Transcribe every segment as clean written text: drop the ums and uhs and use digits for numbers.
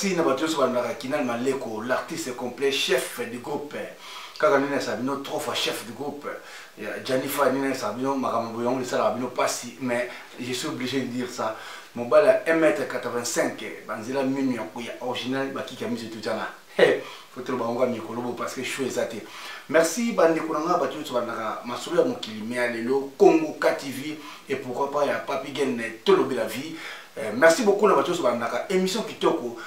merci na bato nyonso balandaka Kinal Maleko, l'artiste complet, chef du groupe. Kaka nini asala bino trois fois chef du groupe. Janifa nini asala bino makambo boye yango esalaka bino pasi, mais je suis obligé de dire ça. Mobali ya 1m85, banzela minu ya ya original bakiki ya miso etutana. Faut toloba yango mikolo bo parce que choix eza te. Merci bandeko na nga bato nyonso balandaka masolo ya mokili mais ya lelo Congo KTV et pourquoi pas ya Papi Gen tolobela vie. Merci beaucoup na bato nyonso balandaka émission kitoko.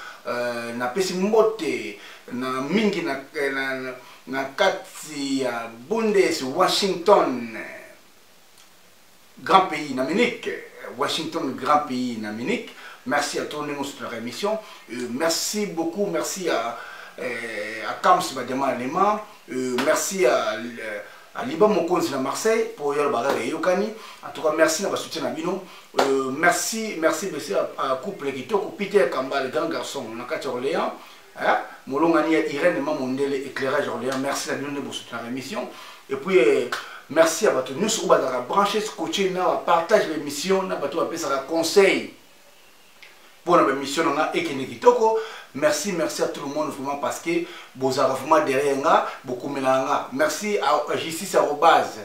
Napesi mbote na mingi na, na, na, na kati ya Bundes Washington grand pays na Munich, Washington grand pays na Munich. Merci à tout le monde sur la émission. Merci beaucoup, merci à Kams Badiama Allemand. Merci à Liban Mokonzi na Marseille pour yolo bagage eyokani. En tout cas merci na ba soutien na bino. Merci, merci merci à couple kitoko Peter Kamba le grand garçon na kati Orléans. Hein? Molongani ya Irène Mamondele éclairage Orléans. Merci na bino nde bo soutenir l'émission. Et puis merci à bato nyonso oyo bazalaka branché scotché na ba partage l'émission na bato bapesaka conseil pour la mission na nga ekende kitoko. Merci, merci à tout le monde vraiment parce que bozalaka vraiment derrière nga, bokomela nga. Merci à justice arobase,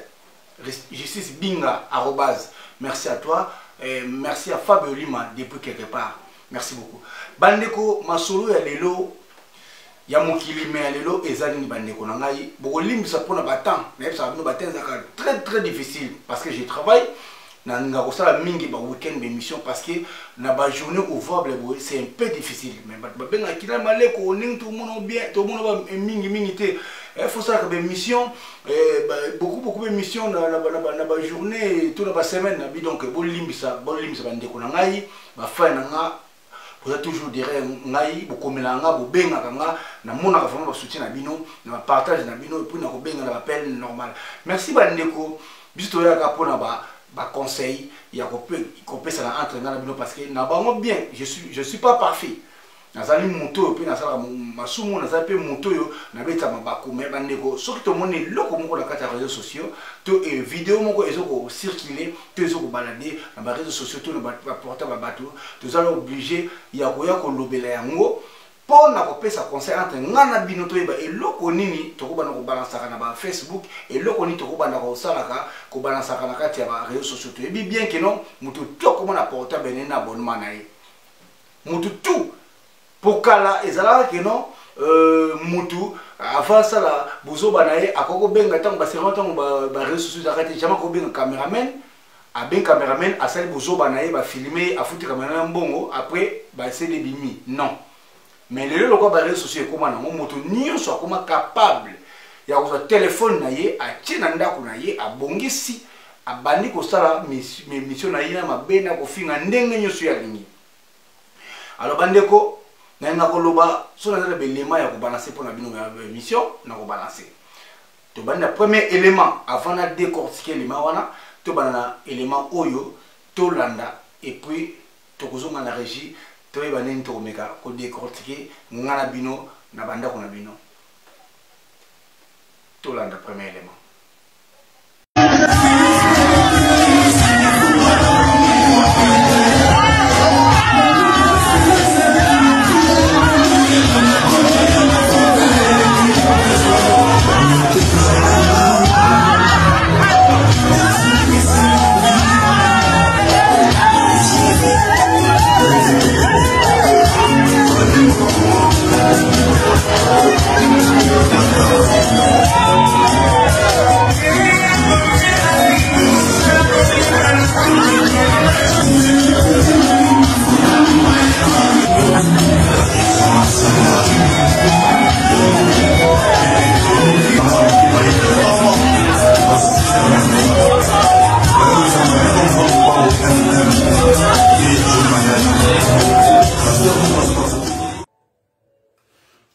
justice binga arobase. Merci à toi. Et merci à Fabio Lima depuis quelque part. Merci beaucoup. Bandeko masolo ya lelo ya mokili me ya lelo eza nini bandeko na ngai bokolimbisa mpona ba temps nayebisaka bino ba temps ezalaka très très difficile parce que je travaille nalinga kosala mingi ba week-end ba émission parce que na ba journée ouvrable boye c'est un peu difficile mais bato babengaka Kinal Maleko ndenge tomona bien tomona ba mingi mingi te faut salaka ba émission beaucoup beaucoup émission na, na, na, na ba journée to na ba semaine na bi donc bolimbisa bolimbisa bandeko na ngai ba fan na nga boza toujours derrière ngai bokomelaka nga bobengaka nga namonaka vraiment ba soutien na bino na ba partage na bino et puis na kobenga na ba appel normal. Merci bandeko, biso toyaka mpona ba conseil ya kopesana entre nga na bino parce que na bango bien je suis pas parfait. Nazali moto oyo mpe nasalaka masumu, nazali mpe moto oyo nabeta mabaku. Mais bandeko, soki tomoni eloko moko na kati ya réseaux sociaux to vidéo moko ezo kocirculer to ezo kobalade na ba réseaux sociaux to na ba portable ya bato, tozali obligé ya koya kolobela yango mpo na kopesa conseil entre nga na bino, toyeba eloko nini tokobanda kobalansaka na ba Facebook, eloko nini tokobanda kosalaka kobalansaka na kati ya ba réseaux sociaux. Toyebi bien que non, moto to akomona portable na ye na abonnement na ye, mutu tout pokala ezalaka ke non, mutu avant asala bozoba na ye akoki kobenga ntango baservant ntango ba réseaux sociaux ezalaka te, jamais akobenga cameraman, abengi cameraman asali bozoba na ye, bafilme ye, afuti cameraman mbongo, après basele bimi non. Mais lelo lokola ba réseaux sociaux ekóma nango, moto nyonso akóma capable ya kozwa telefone na ye, atie na ndako na ye, abongisi, abandi kosala mission na ye na mabe na kofinga ndenge nyonso ye alingi. Alors bandeko, nalinga koloba so naza na belema ya kobalanse mpona bino ya émission na kobalanse. Tobandi na premier élément avant na décortiquer élément wana, tobanda na élément oyo tolanda et puis tokozonga na régie toyeba nini tokomeka kodécortiquer nga na bino na bandako na bino. Tolanda premier élément.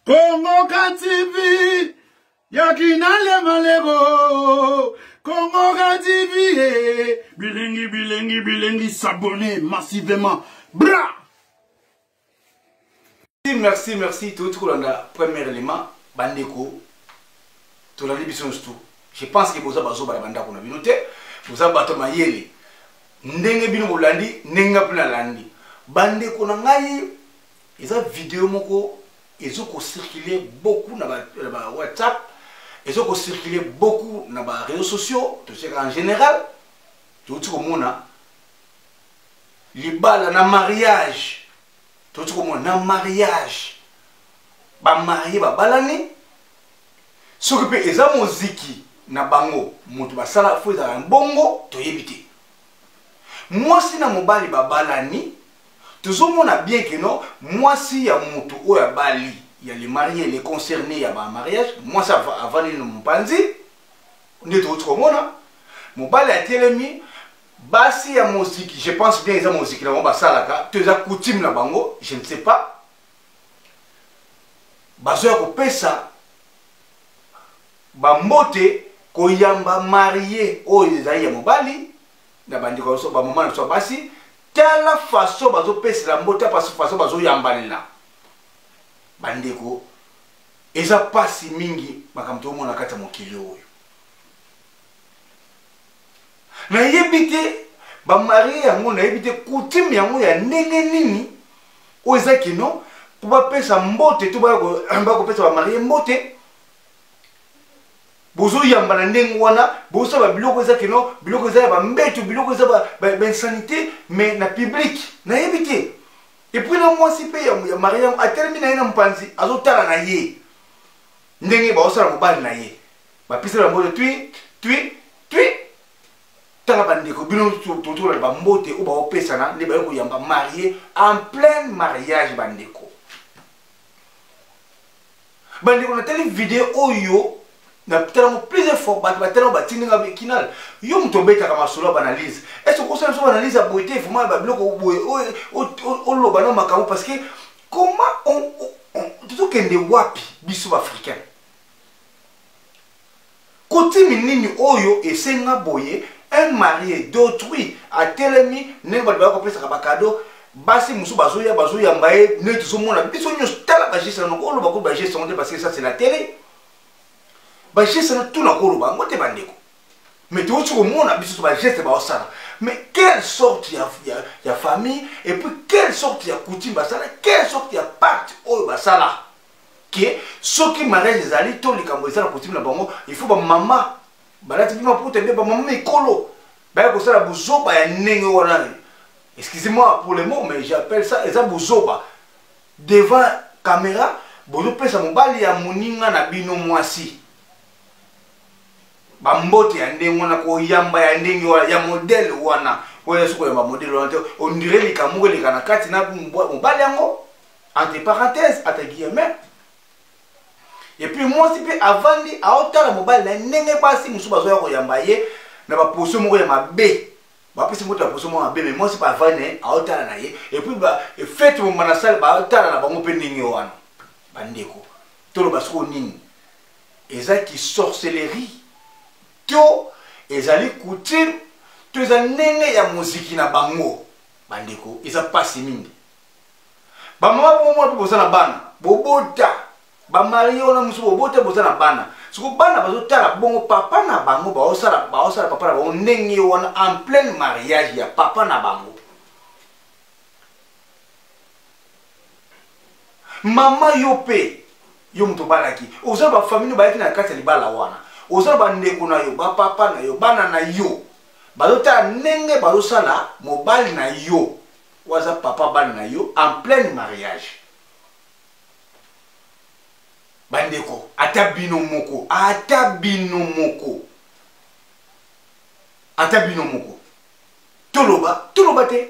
Congo KTV ya Kinal Maleko, Congo KTV, bilengi bilengi bilengi, s'abonner massivement. Bra. Merci, merci. Tout kolanda premier élément bandeko tolandi biso nyonso tout. Je pense que boza bazoba na bandako na bino te, boza bato mayele ndenge bino bolandi ndenge nga mpe nalandi. Bandeko na ngai, Eza video moko ezo ko circuler beaucoup na ba, na ba WhatsApp, ezo ko circuler beaucoup na ba réseaux sociaux, totiaka en général, touti komona libala na mariage, touti komona na mariage ba marie babalani, soki mpe eza moziki na bango moto basala fo ezala bongo, toyebi te. Mwasi na mobali babalani, tozomona bien que non, mwasi ya moto oyo abali, ya le marié, le concerné ya ba mariage, mwasi avandi na mopanzi nde touti komona mobali atelemi. Basi ya moziki, je pense bien eza moziki na bango basalaka to eza coutume na bango, je ne sais pas, bazoya kopesa bambote koyamba marie oyo ezali ya mobali na bandeko biso bamama na biso ya basi. Tala façon bazopesela mbote, façon bazoyambalela bandeko, eza pasi mingi makambo tokomona kati ya mokili oyo. Nayebi te bamarie yango, nayebi te coutume yango ya ndenge nini oyo eza kino mpo bapesa mbote to bakopesa bamarie mbote, bozoyamba na ndenge wana, bozosala babiloko eza kino biloko eza ya bambeto, biloko eza bainsanité, mais na public nayebi te. Et puis na mwasi mpe ya marie yango atelemi na ye na mopanzi, azotala na ye ndenge baosala mobali na ye, bapesela bambote twi twi twi. Tala bandeko, bino totolanda bambote oyo baopesana nde baye koyamba marie en plein mariage. Bandeko, bandeko, natali video oyo, natalango plusieurs fois, bato batalango batindinga kinal. Yo moto obetaka masolo ya baanalyse, est ce okosala biso baanalyse ya boye te? Vraiment babiloko boye oloba na makambo, parce que comment tozokende wapi biso baafricain? Coutume nini oyo esenga boye, un marié d'autrui atelemi ndenge bato baya kopesaka bacadeau, basi mosusu bazoya bazoyamba ye nde tozomona biso nyonso. Tala bageste wana, oloba ko bageste yango te, parce que ça c'est la télé. Bageste wana tuna koloba yango te bandeko, mais toyoti komona biso bageste baosala. Mais quelle sorte ya famille, et puis quelle sorte ya coutume basala, quelle sorte ya pacte oyo basala ke soki mariage ezali to likambo eza na coutume na bango, il faut bamama balati mpe maputa mpe bamama mikolo baya kosala buzoba ya ndenge wana? Excusez-moi pour le mot, mais j'appelle ça eza buzoba. Devant caméra bozopesa mobali ya moninga na bino mwasi bambote ya ndenge wana, koyamba ya ndenge wana, ya modèle wana oyo soki koyamba modèle wana te, on dirait likambo moko eleka na kati na mobali yango, entre parenthèse, entre guillemets. Et puis mwasi mpe avandi aotala mobali na ndenge basi mosusu bazoya koyamba ye na baposition moko ya mabe, bapesi moto ya position moko mabe, mais mwasi mpe avandi na ye aotala na ye. Et puis fête moma na sale, baotala na bango mpe ndenge wana. Bandeko, toloba sikoyo nini? Eza ki sorcellerie to ezali coutume to eza ndenge ya moziki na bango? Bandeko, eza pasi mingi. Bamama bomomona mpe boza na bana, bobota bamarie wana mosusu, bobota boza na bana, siko bana bazotala bongo papa na bango baosala, baosala papa na bango ndenge wana en plein mariage ya papa na bango. Mama, yo mpe yo moto obalaki, oza na bafamille bayaki na kati ya libala wana, oza na bandeko na yo, bapapa na yo, bana na yo bazotala ndenge bazosala mobali na yo oyo aza papa bana na yo en plein mariage. Bandeko, ata bino moko, ata bino moko, ata bino moko, toloba, toloba te,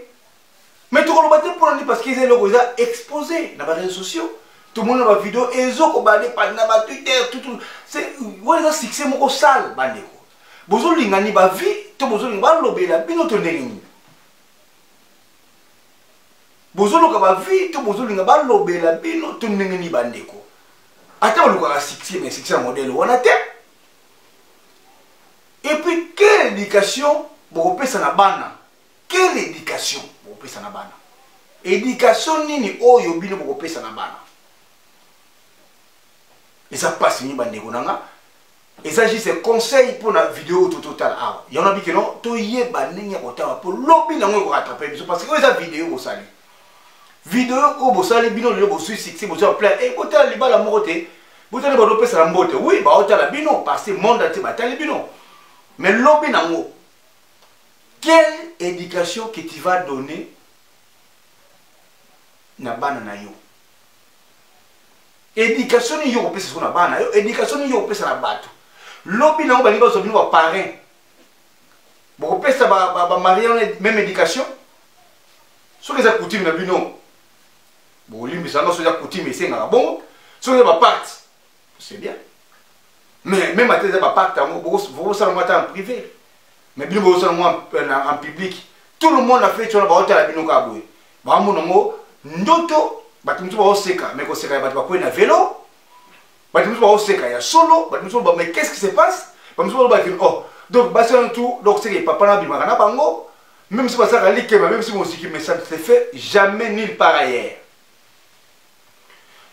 mais tokoloba te mpona nini? Parce que eza eloko eza exposé na baréseaux sociaux, tomoni na bavideo ezokobale na batwitter tutu, wana eza succès moko sale. Bandeko, bozolingani bavie to bozolinga balobela bino to ndenge nini? Bozoluka bavie to bozolinga balobela bino to ndenge nini? Bandeko, ata balukaka succès, mais succès ya modèle wana te. Et puis quelle éducation bokopesa na bana? Quelle éducation bokopesa na bana? Éducation nini oyo bino bokopesa na bana? Eza mpasi mingi bandeko na nga. Eza juste conseil mpona video oyo tototala awa yango na bikeno, toyeba ndenge ya kotala mpo lobi nango ekorattrape biso, parce que oyo eza video bosali. Video oyo bosali bino lelo bosui succès bozwa plein e botala libala moko te botala bazopesa na mbote oui baotala bino parce que monde entier batali bino mais lobi nango quelle éducation que tu vas donner na bana na yo éducation nini yo kopesa soko na bana na yo éducation nini yo kopesa na bato lobi nango balingi bazwa bino baparrain bokopesa bamarie wana même éducation soki eza coutume na bino bolimbisa nga soki eza coutume esengaka bongo soki eza bapacte c'est bien mais même ata eza bapacte yango bokosala yango ata en privé mais bino bokosala yango en public tout le monde afeti wana baotala bino kaka boye baomona yango ndoto bato mosusu baoseka mais koseka ya bato bakwei na velo bato mosusu baoseka ya solo bato mosusu mais qu'est ce qui se passe bato mosusu balobaki oh donc basi wana tout donc seke papa na abimaka na bango même si basalaka likema même si moziki mais ça ne se fait jamais nulle part ailleurs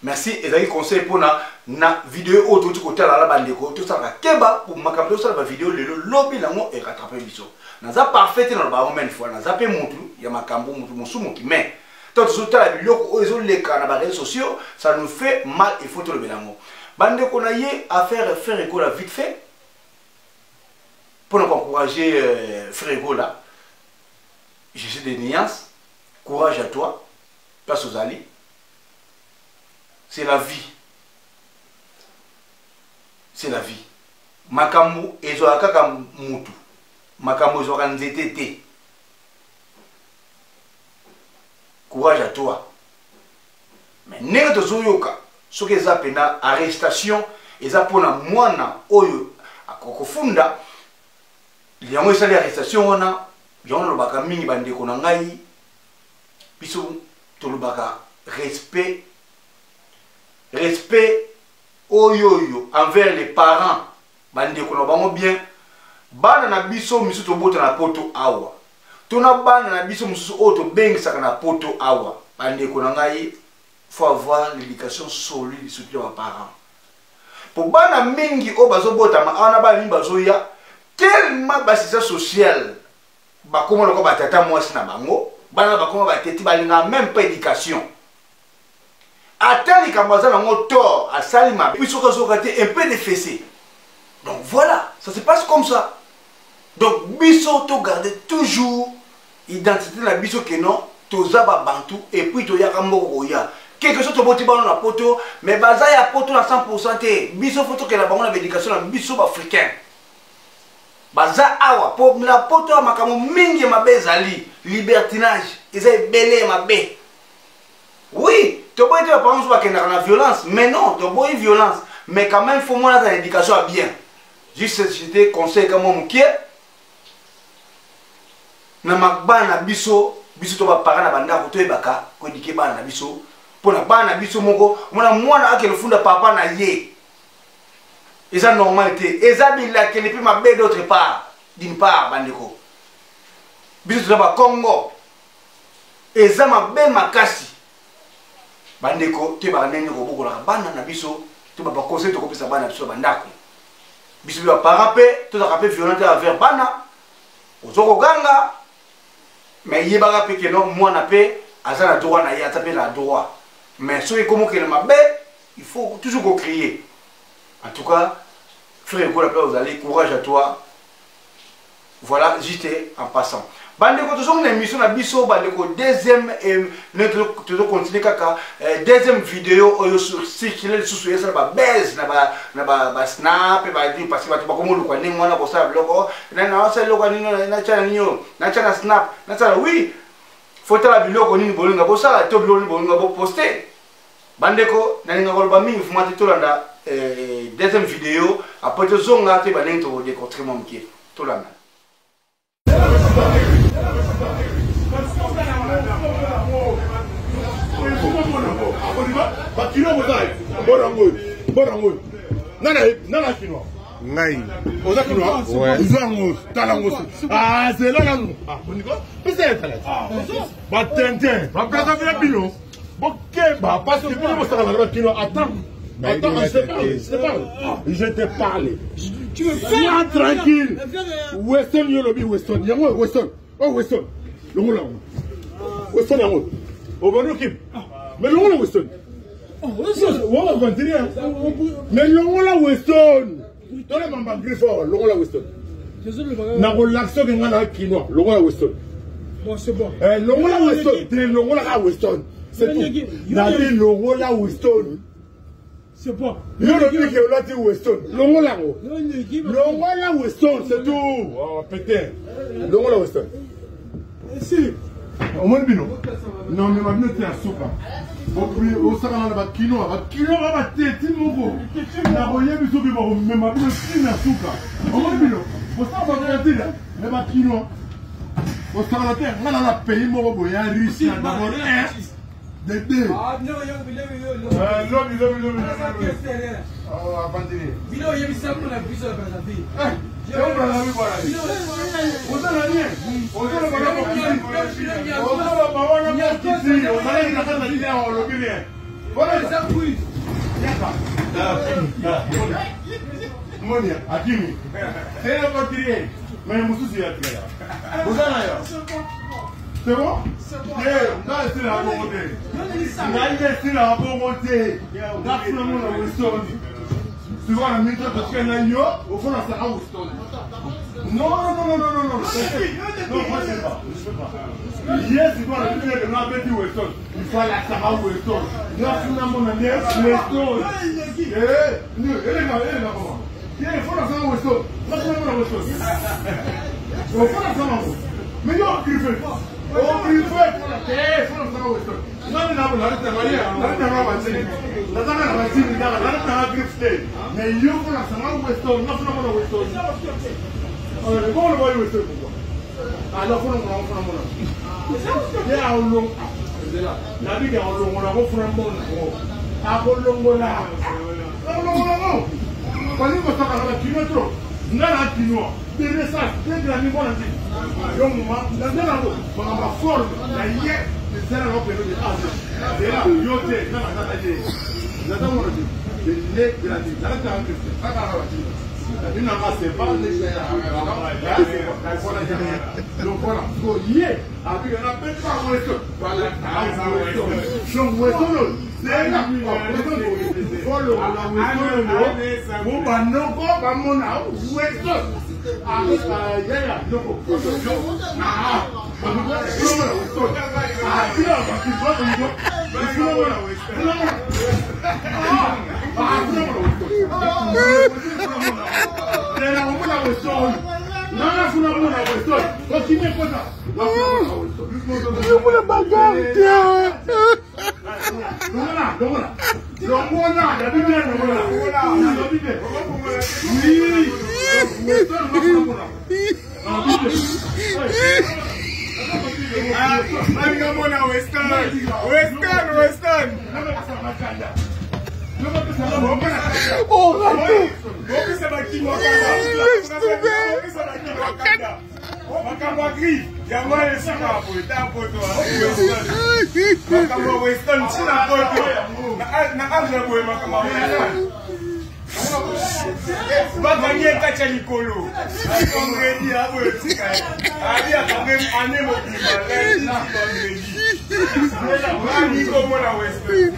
merci ezalaki conseil mpona na video oyo touti kotala na bandeko tosalaka keba mpo makambo tosala bavideo lelo lobi nango erattrape biso naza parfait te naloba yango mene fois naza mpe mutu ya makambo mutu mosumuki mais ntango tozotala biloko oyo ezoleka na bareseau sociaux ça nous fait mal il faut tolobela yango bandeko na ye affaire Ferre Gola vite fait mpona koencourager euh, Ferre Gola je suis de nuance courage à toi place ozali c'est la vie c'est la vie makambo ezwaka kaka mutu makambo ezwaka nzete te courage à toi mais ndenge tozoyoka soki eza mpena arrestation eza mpona mwana oyo akokofunda yango esali arrestation wana yango nalobaka mingi bandeko na ngai biso tolobaka respect respect oyo oyo envers les parents bandeko na bango bien bana na biso misusu tobota na poto awa to na bana na biso mosusu oyo tobengisaka na poto awa bandeko na ngai faut avoir l'éducation solide surtout ya baparent po bana mingi oyo bazobotama awa na bana mingi bazoya tellement basisa sociale bakoma lokola batata mwasi na bango bana bakoma bateti balingaka même pas éducation ata likambo aza nango tort asali mabe puis soki azoka te un peu de fessé donc voilà ça se passe comme ça donc biso togarde toujours identité na biso ke non toza babantu et puis toyaka mboka koya quelque chose toboti bano na poto mais baza ya poto na 100 te biso fo tokenda bango na baéducation na biso baafricain baza awa po na poto ya makambo mingi ya mabe ezali libertinage eza ebele ya mabe oui toboyi te baparent mosusu bakendaka na violence mais non toboyi violence mais quand même fo mwana aza na éducation ya bien juste j'étais conseil ka mwa mokie na bana na biso biso to baparent na bandako toyebaka koedike bana na biso mpo na bana na biso moko omona mwana akende funda papa na ye eza normal te eza bilakeli mpe mabe d'autre part d'une part bandeko biso toza bakongo eza mabe makasi bandeko toyebaka ndenge kobokolaka bana na biso to babakonseil tokopesa bana biso na bandako biso mpe baparent mpe tozalaka mpe violent te envers bana ozo koganga mais yebaka mpe keno mwana mpe aza na droit na ye aza mpe na droit mais soki ekomi okende mabe il faut toujours kocrier en tout cas frère ekola mpe ozali courage à toi voilà juste en passant bandeko tozongi na émission na biso bandeko deuxième tozo continue kaka eh, deuxième vidéo oyo circule lisusu esala babase na basnap badi parce que bato bakomoluka ndenge wana kosala biloko nasala eloko nini natya na nini oyo natya na snap nasala oui fotala biloko nini bolinga bosala to biloko nini bolinga boposte bandeko nalinga koloba mingi fuma te tolanda eh, deuxième vidéo après tozonga toyeba ndenge tokodecontre mwa moke tolanda bakino boza bona yango oyo bona yango oyo nana kinois ngai oza kinois ozwa yango tala yango ah, zela nanu ah, pesa ye tala batintin baplaka bino bino bokeba parce que bino bosakanaka na kino attends Attends, je te parle, je te parle. Je te parle. Tu me fais. Sois tranquille. Weston yo lobi Weston. Yango Weston. Oh Weston. Longola yango. Weston yango. Obandi okima. Mais longola Weston. Waba aventurier. Mais longola Weston. Tole mamba griffe awa, longola Weston. Nakolakisa oke ngai na kinois, longola Weston. Bon, c'est bon. Eh, longola Weston, te longola kaka Weston. C'est tout. Nabi longola Weston. C'est bon. Yo lobi ke olati Weston. Longola yango. Longola Weston, c'est tout. Oh, putain. Longola Weston. Si. Omoni bino? Non, mais bino te ya suka. Osakana na bakinois, bakinois ba bateti moko. Nakoyebi soki bakomema bino ntina suka. Omoni bino? Bosala bato ya mais bakinois. Osakana te, nga na pays moko boye ya riche na d'abord un. De deux. Ah, bino yo bino yo. Euh, lobi lobi lobi. Oh, aventurier. Bino oyebisa mpo na biso ya Brazzaville. Eh, yo Brazzaville voilà. Oza na nini? Oza na bana mokili. Oza na bawana mokili. Ozalaki na kati na nini awa olobi rien. Voilà eza quiz. Yaka. Moni akimi. C'est un aventurier. Mais mosusu ya tika. Oza na yo. C'est bon? Te, ngai esilaka bongo te. Ngai nde esilaka bongo te. Nga funa mona Wilson. Souvent na minute totikali na yo, ofona saka Wilson. Non, non, non, non, non, non. Non, moi je sais pas. Je sais pas. Yes, sikoyo na bino eke nga beti Wilson. Il faut alakisaka Wilson. Nga funa mona nde Wilson. Eh, eleka, eleka koma. Ye, fona saka Wilson. Nga funa mona Wilson. Ofona saka ngo. Mais yo griffe. O griffe fona te, fona saka Wilson. Nani na bona naleta nga ye, naleta nga batini. Nazanga na batini kaka, naleta nga griffe te. Mais yo fona saka Wilson, nga funa mona Wilson. Bon, le boy Wilson pourquoi? Alors fona mona, fona mona. Ye aolong. Nabiki aolongola ngo funa mona ngo. Akolongola. Akolongola ngo. Balingi kosakana na kino trop. Nga na kinois. De naissance, de grandi mwana nziki. Yo moma, nde nango makambo ya forme na ye ezala nango peno de age. Zela yo te, nga naza na ye. Naza mwana te. De né grandi. Naza na Christian. Kaka na batini. Nina nga c'est pas Donc voilà, so ye abika na pesa weso. Voilà, donc weso zela kolongola weso oyo po banoko bamona weso yaya noko Yomona bagarre te. Longola, longola. Longola, nabi bien longola. Nabi bien. Oui. Balinga Western. Western, Western. Oh, raté. Bopesa bakino kanda. Makambo ya griffe yango wana esika boye ta poto makambo ya Western ntina poto na age ya boye makambo ya Western bakangi ye kati ya likolo vendredi aboyo tika ye abi akangi ane mobimba lundi vendredi nani komona Western.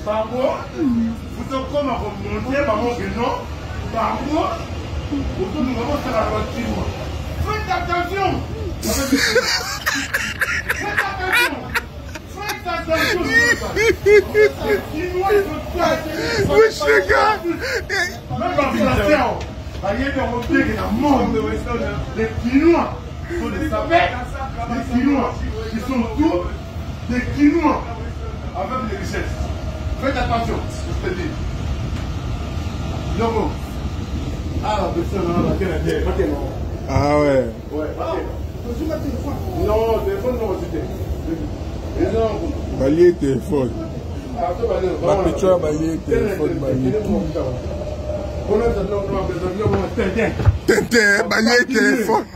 Bango futokoma komonte bango keno bango otolinga bosala batima. Faites attention. Faites attention. Faites attention. Wesh les gars. Même bafrançais bayebi yango ndenge na monde. Les Kinois sont des sapeurs. Les Kinois, ils sont tous des Kinois avec des richesses. Faites attention, je te dis. Yoko. Ah, Ah ouais. Ouais, non, téléphone non, c'était. Balie téléphone. Bapecho ya balie téléphone balie. Tintin, balie téléphone.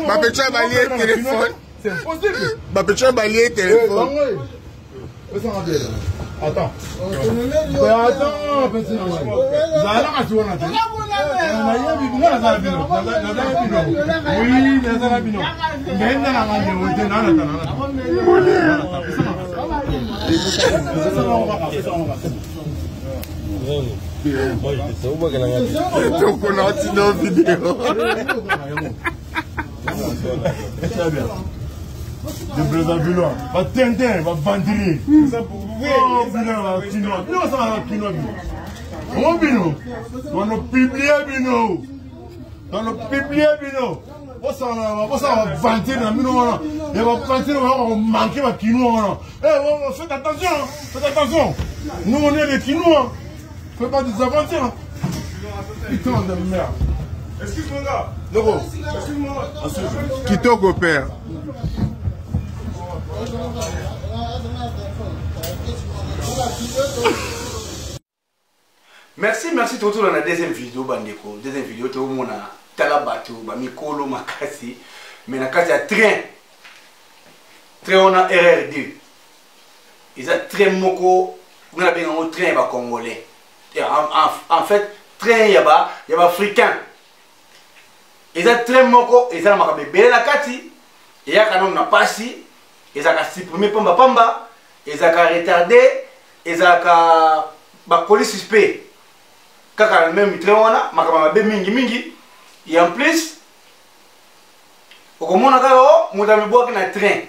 Bapecha balie téléphone. C'est impossible. Bapecha balie téléphone. Attends. Attends, petit. Zala kasi wana te. Nayebi nga nazala bino. Nazala bino. Oui, nazala bino. Mais nana nga ndeko te nana tana. Tokona tino video. Très bien. De Brazzaville, ba Tintin, ba Vandiri. Oh, bino ba Kinois. Bino basala ba Kinois bino. Oh bino. Tono publier bino. Tono publier bino. Bosala bosala ba Vandiri na bino wana. Ya ba Vandiri wana ko manquer ba Kinois wana. Eh, faites attention, faites attention. Nous on est des Kinois. Faites pas des aventures. Putain de merde. Excuse-moi, gars. Ndeko. Excuse-moi. Kitoko père. Merci, merci totula na deuxième vidéo bandeko. Deuxième vidéo tomona tala bato ba mikolo makasi mais na kati ya train. Train wana RR2. Eza train moko nga na benga ngo train ya ba congolais. En, en, en fait train ya ba ya ba africain. Eza train moko eza na makambo ebele na kati eyaka nano na pasi ezalaka supprime pamba pamba ezalaka retarde ezalaka bacolis suspect kaka na meme train wana makambo mabe mingi mingi et en plus okomona kaka o moto amibwaki na train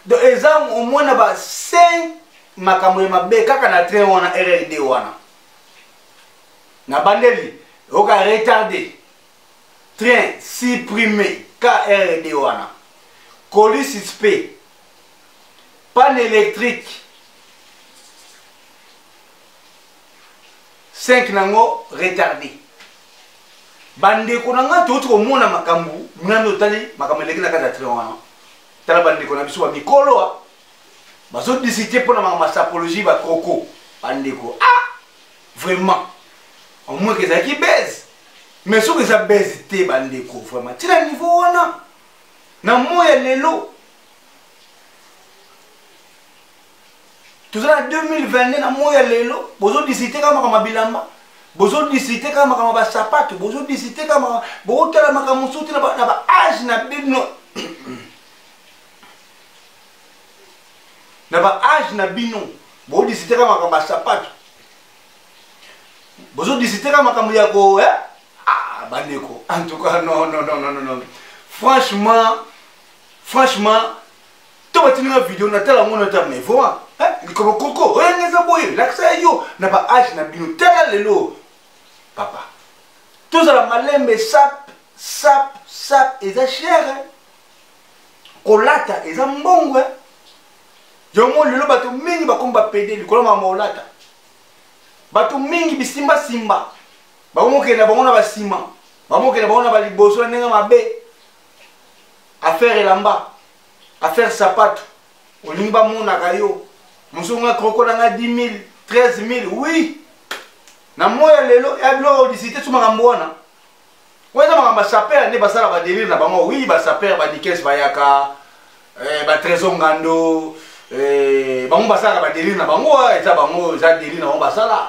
donc eza au moins na ba 5 makambo ya mabe kaka na train wana rrd wana na bandeli oka retarde train supprime krd wana colis suspect panne électrique 5 nango retardé bandeko na ngai touti komona makambo nani otali makambo eleki na kati ya train wana tala bandeko na biso bamikolo bazodisite mpo na makambo ya sapologie bakroko bandeko ah vraiment au moins ezalaki base mais soki eza base te bandeko vraiment ntina niveau wana na moi ya lelo toza na 2022 na moi ya lelo bozodisite kaka makambo ya bilamba bozodisite kaka makambo ya basapato bozodisite kaka makambo bokotala makambo mosusu te na baage na bino na baage na bino bozodisite kaka makambo ya sapato bozodisite kaka makambo ya ko eh? ah, bandeko en tout cas non non non non non franchement franchement to batindi nga video natala yango nata mais vraiment likambo koko oyanga eza boye lakisa yo na ba age na bino tala lelo papa tozala malembe sap sap sap eza cher kolata eza mbongo yango lelo bato mingi bakomi bapede likolo makambo kolata bato mingi bisimbasimba bakomokende bango na basima bakomokende bango na baliboso na ndenge mabe affaire elamba affaire sapato olingi bamonaka yo mosusu nga kroko na nga 10 000 13 000 oui na moi ya lelo ya biloko odisite so makambo wana oyo eza makambo basaper nde basala badelire na bango oui basaper banikes bayaka eh, batrésor ngando eh, bango basalaka badelire na bango eza bango eza delire na bango basala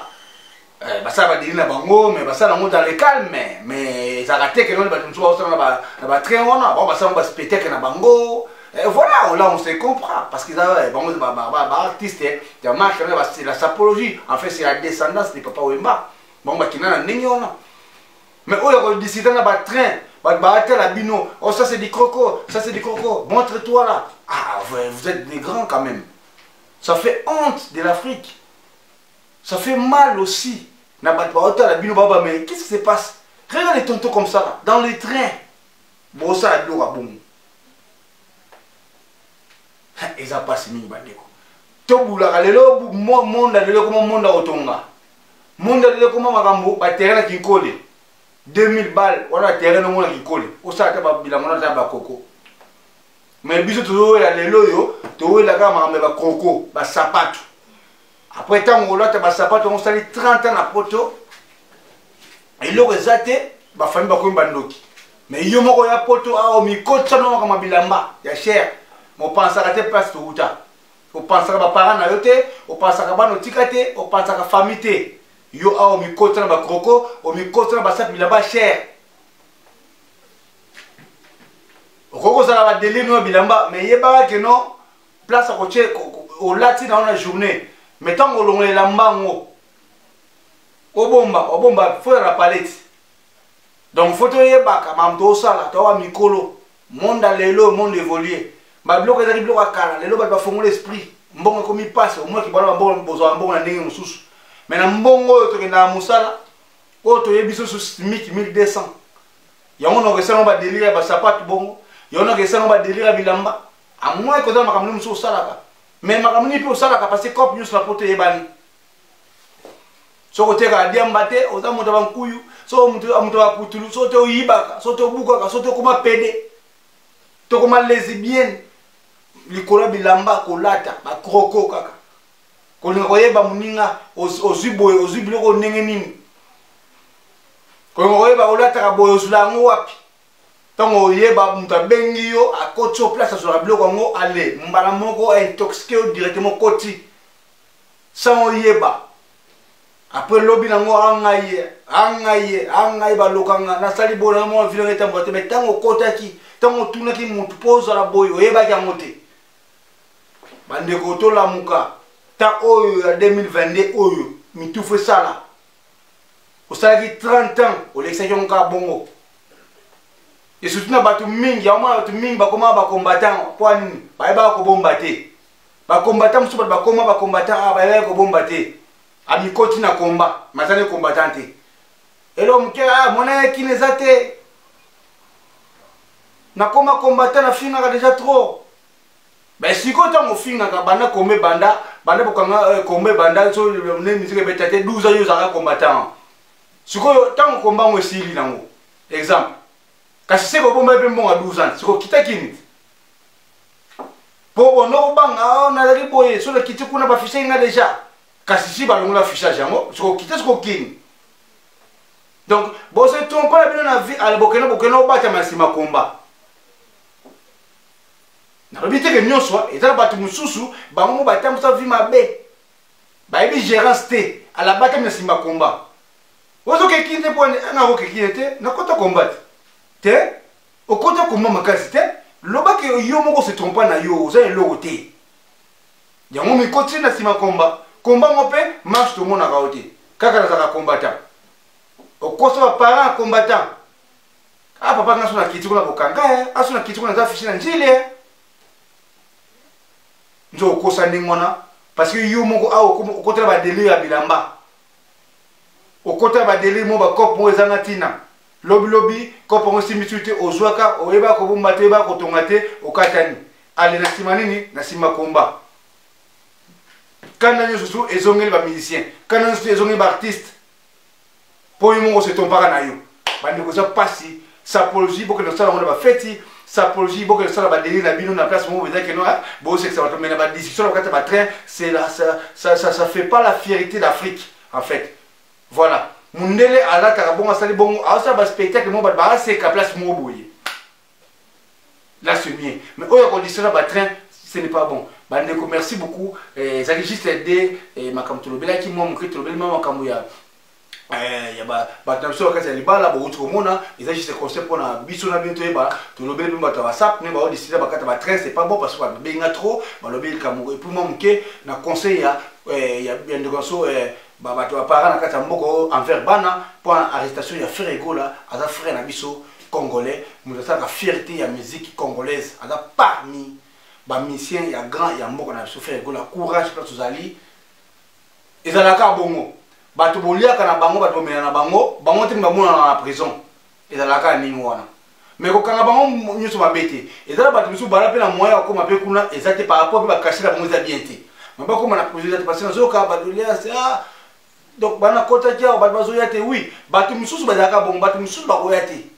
Eh, basala badeli na bango mais basala yango dans le calme mais ezalaka te ke noni bato mosusu baosala na batrain wana bango basala yango baspectacle na bango eh, voilà là on se comprend parce que eza bango baartiste ya marque c'est la sapologie en fait c'est la descendance de papa wemba bango bakenda na ndenge wana mais oyo akodisida na batrain bato baatala bino oh ça c'est du croco ça c'est du croco montre toi là ah vous êtes des grands quand même ça fait honte de l'Afrique. Ça fait mal aussi. Na bato baotala bino baba mais qu'est-ce qui se passe? Regarde les tontons comme ça là, dans les trains. Bosala biloko ya bongo. Eza pasi mingi bandeko. Tobulaka lelo monde lelo koma monde kotonga. Monde lelo koma makambo ba terrain na Kinkole. 2000 balles wana terrain no mona Kinkole. Osala ta ba bilango na ta ba koko. Mais biso tozowela lelo oyo towela kaka makambo ya bakroko basapato après ntango olata basapato yango osali 30 ans na poto Eloko eza te, bafamille bakomi bandoki. Mais yo moko ya poto awa omikotisa no makambo ya bilamba ya cher, mopansaka te place towuta. Opansaka baparent na yo te, opansaka bana otika te, opansaka famille te. Yo awa omikotisa na bakroko, omikotisa na basapi bilamba cher. Okoki kozala badelire no ya bilamba, mais yebaka ke no place akotie olati na yo na journée, mais ntango olongola elamba yango obomba obomba fo na palette. Donc fo toyebaka makambo tosala, towa mikolo monde ya lelo, monde évolue. Babiloko ezali biloko ya kala, lelo bato bafongola esprit, mbongo ekomi mpasi. Omonaki bana bambongo, bozwaka mbongo na ndenge mosusu, mais na mbongo oyo tokendaka mosala oyo toyebi soso SMIC 1200, yango na okesala ngo badelire ya basapatu bongo, yango na okesala ngo badelire ya bilamba. Amoin kozala makambo nini mosusu osalaka, mais makambo nini mpe osalaka, parce que cope nyonso na poto eyebani. Soki otekaka diamba te, oza moto ya bankuyu, soki moto ya baputulu, soki te oyibaka, soki te obukaka, soki te okoma pede, tokoma lesbienne likolo ya bilamba kolata bakroko kaka kolinga koyeba moninga ozwi boye, ozwi biloko ndenge nini, kolinga koyeba olataka boye, ozwila yango wapi. Ntango oyeba moto abengi yo, akoti yo place azwaka biloko yango, ale mbala moko aintoxique yo directement, koti sans oyeba. Après lobi nango angai ye, angai ye, angai balokanga nasali boye na mwa vile etambola te. Mais ntango okotaki, ntango otunaki motu mpo ozala boye, oyebaki yango te. Bandeko, tolamuka. Ta oyo ya 2022 oyo mitufu esala, osalaki 30 ans, olekisaki yango kaka bongo. Et surtout na bato mingi, yango mona bato mingi bakomaka bacombattant mpo nini? Bayebaka kobomba te. Bacombattant mosusu, bato bakoma bacombattant awa, bayebaki kobomba te. Amikoti na komba, mazali combattant te. Elo moke ah, mona ya kini eza te, nakoma combattant, nafingaka déjà trop. Mais sikoyo ntango ofingaka banda komba ebanda, banda bokanga komba ebanda, so nde musique ebeta te 12 ans, yo ozalaka combattant. Sikoyo ntango komba yango esili nango, exemple, kasi se kobomba mpe mbongo ya 12 ans, sikoyo kita kini mpo bondo kobanga nazali boye, so nakiti kuna bafishe nga déjà, kasi si balongola affichage yango, sikoyo kita, sikoyo kini. Donc bose trompe na bino na vie, ale bokende bokende obatama nsima komba. Nalobi te ke nyonso, eza na bato mosusu bango mo batambusa vie mabe, bayebi gérance te, alabatami na nsima komba. Ozokeki te mpo anga okeki te, nakota komba te te, okota komba makasi te. Lobaki yo moko se trompa na yo, oza eloko te, yango mikoti na nsima komba. Komba ngo mpe marche tomonaka yo te, kaka nazalaka combattant, okosa baparent combattant. Ah papa, nga so na kiti kuna bokanga e, aso na kiti kuna naza fiche na njili e, nzo okosa ndenge wana, parce que yo moko awa okotela badelire ya bilamba, okotela badelire mo bacope moko ezanga ntina. Lobilobi kope yango esimbi te, ozwaka, oyeba kobomba te, oyeba kotonga te, okatani ale na nsima nini, na nsima komba. Kanda nyonso su ezongeli bamusicien, kanda nyonso su ezongeli baartiste, mpo yo moko osetompaka na yo. Bandeko, eza mpasi. Sapologie bokende kosala yango na bafeti, sapologie bokende kosala badelire na bino na place moko eza keno bosekisa bato, mais na badiscussion na kati ya batrain, c'est la, ça, ça, ça, ça fait pas la fierté d'Afrique en fait. Voilà, mundele alataka bongo, asali bongo, aosala baspectacle moko, bato baaseka place moko boye, là c'est mieux. Mais oyo akondisiona batrain, ce n'est pas bon. Bandeko, merci beaucoup. Ezalaki juste de makambo tolobelaki mwa moke, tolobeli mwa makambo ya ya bato na biso bakati ya libala. Bouti komona, eza juste conseil mpona biso na bino toyeba. Tolobeli mpe bato ya WhatsApp nde baodisida bakati ya batrain, c'est pas bon, parce que babenga trop, balobi likambo. Et puis mwa moke na conseil ya ya ndeko na so, bato baparent na kati ya mboka envers bana, mpo arrestation ya Ferre Gola. Aza frère na biso congolais, moto asalaka fierté ya musique congolaise, aza parmi bamusicien ya grand ya mboka na biso. Ferre Gola, courage. Place tozali ezalaka bongo, bato boliaka na bango, bato bomela na bango, bango te bamonana na prison, ezalaka ndenge wana. Mais kokanga bango nyonso mabe te, eza na bato mosusu bala mpe na moyen ya kokóma mpe kuna eza te, par rapport mpe bakashe na bango eza bien te, mais bakóma na prison eza te, parce que nazoyoka badoléance. Ah, donc bana kotaki awa, bato bazoya te. Oui, bato mosusu bazalaka bongo, bato mosusu bakoya te.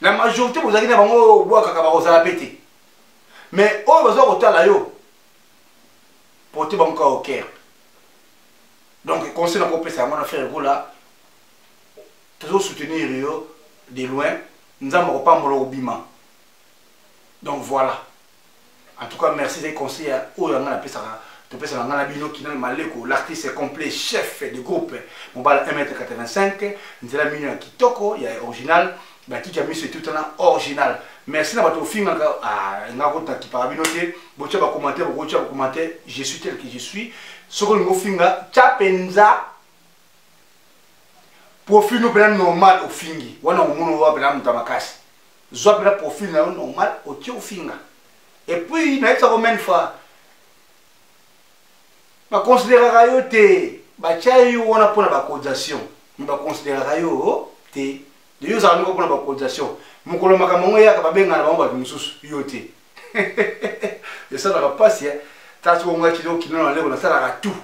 La majorité bozalaki na bango oyo obwakaka bakozala mpe te, mais oyo bazwa kotala yo porte bango kaka au cœur. Donc conseil nakopesa yango na Ferre Gola. Tozo soutenir yo de loin, Nzambe akopambola okobima. Donc voilà. En tout cas, merci des conseils oyo nga napesaka topesaka nga na bino Kinal Maleko, l'artiste complet, chef de groupe, mobala 1m85, nzela mino ya kitoko ya original, bakiki ya miso etutana original. Merci na bato ofingaka, ah, nga kota kipaka bino te, botia ba commentaire, bokotia ba commentaire, je suis tel que je suis. Soki olingi ofinga, tia penza profil no mpena normal ofingi wana omona owa mpena moto ya makasi zwa mpena profil na yo normal otie ofinga epuis nayebisa ko maine fois baconsideraka yo te batya yo wana mpona bacotisation me baconsideraka yo te yo ozala noko mpona bacotisation mokolo makambo yango eyaka babengana bango bato mosusu yo te esalaka mpasi tala soki ongaki okino na leko nasalaka tout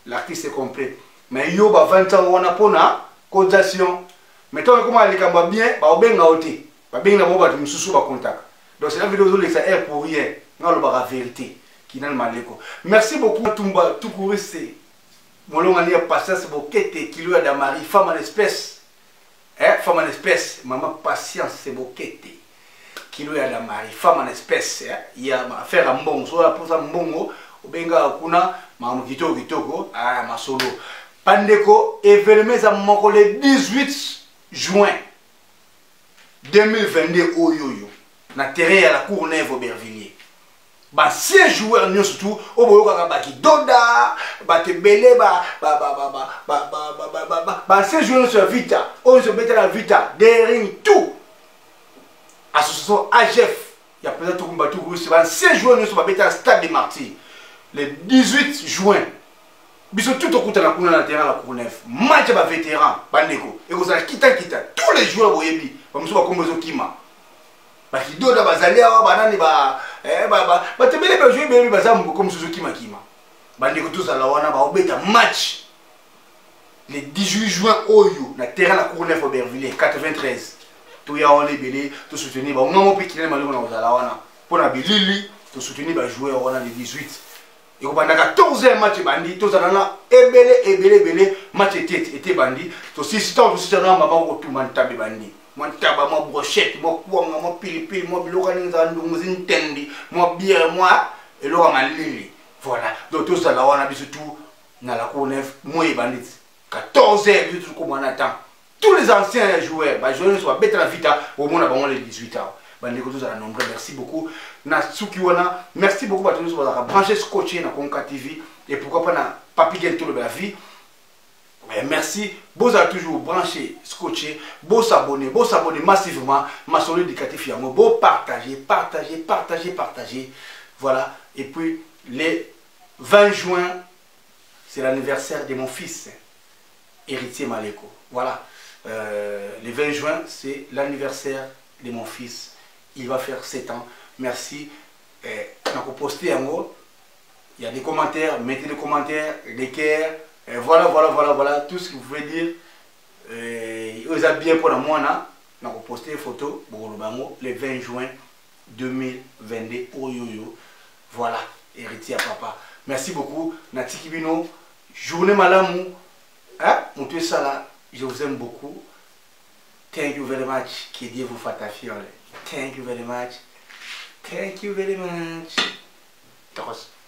l'artiste est complet mais yo bavandisa yango wana mpona cotisation mais ntango ekoma likambo ya bien baobenga yo te babengi na bango bato mosusu bakontaka donc c'est la vidéo ozolekisa air pour rien nga alobaka vérité Kinal Maleko merci beaucoup tumba tukurise molongani ya patience bokete kilo ya damari femme en espèce eh, femme en espèce mama patience bokete kilo ya damari femme en espèce eh, ya affaire ya mbongo soki aposa mbongo obengaka kuna makambo kitoko kitoko ah, masolo bandeko evenement eza moko le 18 juin 2022 oyo oyo na terrain ya la cour neuve aubervilliers bancien joueur nyonso tu oyo boyokaka bakidoda bato ebele baancien joueur nyonso ya vita oyo nyonso obetaka vita dering tout association agf ya président tukumba tukurusi baancien joueur nyonso babetaka stade de martyr le 18 juin biso tout tokutana kuna na terrain la cournef match ya bavétéran bandeko ekozala kitakita tous les joueurs boyebi bamosusu bakombo ezokima bakidoda bazali awa banani eh, bato ebele bajoue ebele baza moko mosusu kimakima bandeko tozala wana baobeta match le 18 juin oyo na terrain la cour neuf aubervilliers 93 toya wana ebele tosoutenir bango ngango mpe kinene malongo na kozala wana mpo na bilili tosoutenir bajoueur wana le 18 ekobanda 14 heures match ebandi tozala na ebele ebele ebele match ete ete ebandi tosisi ntango tosisi na mama kotuma ntaba ebandi mwa ntaba mwa brochette mwa kwanga mwa pilipili mwa biloko ndenge ezala ndunguzi ntendi mwa biere mwa eloko ya malili voilà donc tozala wana biso tout na la cour neuf moi ebandi 14 heures biso tokoma na temps tous les anciens joueurs bajoueur nyonso babeta na vita omona bango le 18 awa bandeko tozala nombre merci beaucoup na suki wana merci beaucoup bato nyonso bazalaka branché scotché na konka tv et pourquoi pas na papi gen tolobela vie Eh, merci bozala toujours branché scotché bosabonne bosabonne massivement masolo éducatif yango bopartage partage partage partage voilà et puis les 20 juin c'est l'anniversaire de mon fils héritier Maleko. Voilà. Euh, le 20 juin, c'est l'anniversaire de mon fils. Il va faire 7 ans. Merci. Eh, posté en haut. Il y a des commentaires. Mettez des commentaires, des cœurs. Eh, voilà, voilà, voilà, voilà. Tout ce que vous pouvez dire. Eh, ils bien pour la moine. On photo. Le 20 juin 2022. Oyoyo. Voilà. Héritier à papa. Merci beaucoup. Natiki Bino. Journée malamu. Hein? Moto esala, je vous aime beaucoup. Thank you very much. Que Dieu vous fasse fiole. Thank you very much. Thank you very much. Tokos.